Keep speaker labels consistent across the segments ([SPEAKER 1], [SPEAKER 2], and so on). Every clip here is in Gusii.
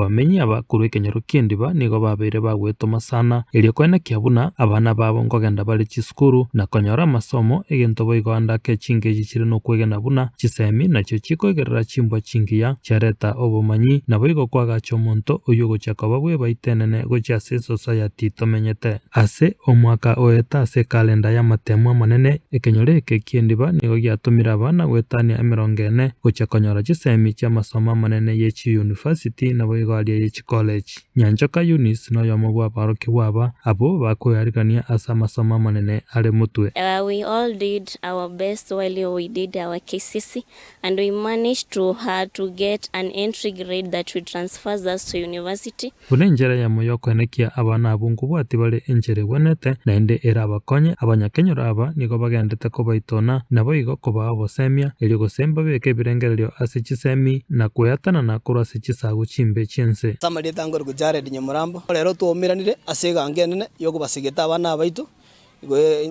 [SPEAKER 1] Abamenyi aba korwa ekenyoro ki'endiba nigo babeire bagwetoma sana erio koenekia buna abana babo nkogenda bare chisukuru na konyora amasomo egento boigo ande ake chingechi chire nokwegena buna chisemi nachio chikoigerera chimbwa chingiya chiareta obomanyi naboigo koagacha omonto oyio ogochia koba bw'ebaita enene gochia ase esosayati tomenyete. Ase omwaka oeta ase ekalenda y'amatemu amanene, ekenyoro eke ki'endiba nigo giatomire abana goetania emerongo ene gochia konyora chisemi chi'amasomo amanene ye chiyunifasiti naboigo aria ye chikoleji. Nyanchoka Eunice noyomo bw'abarokigwa aba, abwo bakwearigania ase amasomo amanene are motwe.
[SPEAKER 2] We all did our best while we did our KCSE and we managed to to get an entry grade that will transfers us to university.
[SPEAKER 1] Buna enchera eyemo y'okoenekia abana abwo nkobwatia bare enchera egwenerete, naende erabakonye, abanyakenyoro aba nigo bagendete kobaitona, naboigo kobaa obosemia, erio gose mbabeke ebirengererio ase chisemi, na kweatanana korwa ase chisagu chimbe chi'ense.
[SPEAKER 3] Ase amarieta nkorokwa Jared Nyamorambo. Rero twaumeranire ase eganga enene y'okobasegeta abana aba baito,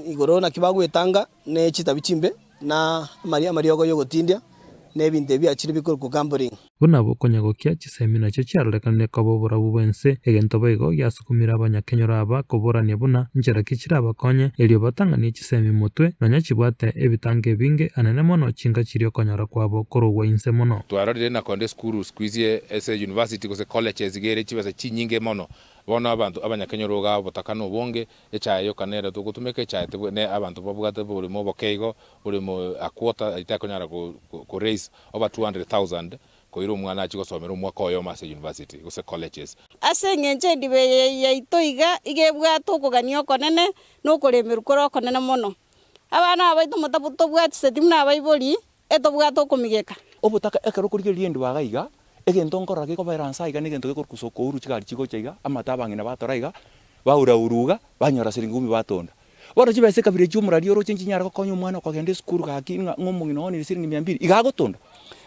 [SPEAKER 3] igoro naki bagwetanga ne chitabi chimbe, na amariogo y'ogotindia, na ebinto ebi biachire bikorokwa gambling.
[SPEAKER 1] Buna bokonyagokia chisemi nachio chiarorekanire koba oborabu bw'ense, egento boigo giasukumire abanyakenyoro aba koborania buna nchera ki chirabakonye, erio batang'anie chisemi motwe, nonya chibwate ebitango ebinge anene mono chinka chiria okonyora kwabo korogwa inse mono.
[SPEAKER 4] Twarorire na konde esukuru siku izi ase university gose colleges iga ere chibesa chinyinge mono, bono abanto abanyakenyoro iga obotaka na obonge, Echae yoka nere togotumeka, echae tebwe ne abanto babwate oboremo oboke igo, boremo a quarter itakonyara ko ko raise over 200,000 koira omwana achie gosomera omwaka oyomo ase university gose colleges.
[SPEAKER 5] Ase engencho endiba eye yaito iga iga ebwate okogania okonene na okoremerwa kore okonene mono. Abana aba baito motabwatiseti buna abaibori, etobwate okomigeka.
[SPEAKER 6] Obotaka ekero okorigereria endiba iga iga, egento nkorora gekobera nse aiga negento gekorokwa sokouru chigari chigocha iga, amato abang'ina batora iga, baura uru iga, banyora siringi kumi batonda. Bono chibesa ekabira echio omorari oroche nchinyare gokonya omwana okogenda esukuru gaki ng'a ng'a omong'ina oonire siringi mia mbiri, iga agotonda.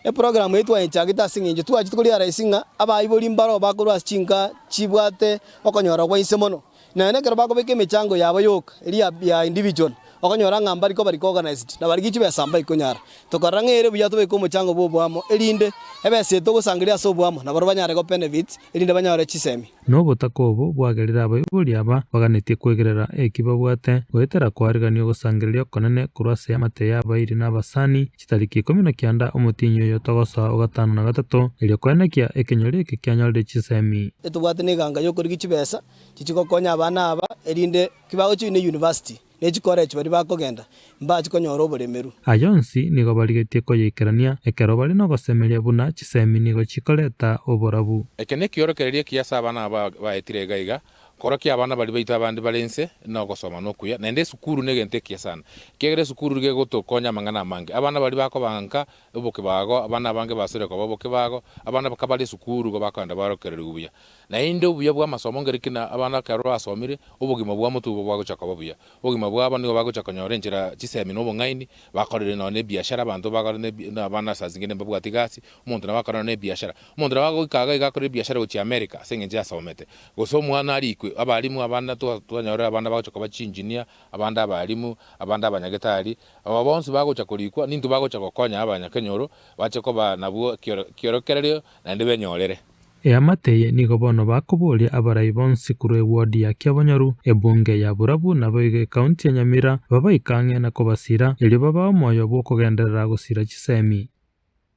[SPEAKER 3] Eprogram eye twayechagete ase eng'encho twachete korealize ng'a abaibori mbaro bakorwa ase chinka chibwate okonyora gwa inse mono. Nonya nekero bakobeka emechango yabo yoka eria ya individual, okonyora ng'a mbari koba recognized, na barigia chibesa mbaikonyara. Tokarora ng'a ere buya tobeke omochango bw'oboamo, erinde ebesa eye togosangereria ase oboamo, nabarobwo banyare go benefit, erinde banyore chisemi.
[SPEAKER 1] Nobotaka obo bwagerire abaibori aba baganetie kwegerera eki babwate, goetera koarigania ogosangereria okonene korwa ase amate y'abairi na abasani, Chitariki ikomi na kianda omotienyi oyo togosoa o gatano na gatato, erio koenekia ekenyoro eke kianyorire chisemi.
[SPEAKER 3] Etobwate neganga y'okorigia chibesa chichigokonya abana aba, erinde kibagochia ne university ne chicollege baria bakogenda mbache konyora oboremeru.
[SPEAKER 1] Aya onsi nigo barigetie koyaikerania ekero bare nogosemeria buna chisemi nigo chikoreta oborabu.
[SPEAKER 4] Eke nekiorokererio ekiya ase abana aba baetire iga iga, Korokia abana baria baito abande bare inse nogosoma nokuya, naende esukuru negento ekiya sana, ekiagera esukuru nigo egotokonya amang'ana amange. Abana baria bakoba nka obokebago, abana abange basore koba obokebago, abana kabare esukuru igo bakogenda baorokererigwe buya. Naende obuya bw'amasomo nkeri ki na abana ekero basomire, obogima bwa motwe obo bwagocha koba buya. Obogima bwabo nigo bagocha konyora enchera chisemi na obong'aini, bakorire nonya na ebiashara, abanto bakore na ebi na abana saa zingine mbabwati gasi, omonto nabo akore nonya na ebiashara. Omonto nabo agoika iga iga akore ebiashara gochia America ase eng'encho yasomete. Gose omwana arikwe, abalimu abande twanyorire abana bagocha koba chiengineer, abande abalimu, abande abanyagetari, aba bonsi bagocha korikwa, nintwe bagocha gokonya abanyakenyoro bache koba nabwo kiorokererio naende benyorere.
[SPEAKER 1] Eamate eye nigo bono bakoboria abarai bonsi korwa eward ya Kiabonyoru, ebunge ya Borabu naboigo ecounty ya Nyamira babaike ang'e na kobasira erio babae omoyo bw'okogenderera gosira chisemi.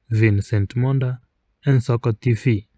[SPEAKER 1] Vincent Monda, Ensoko TV.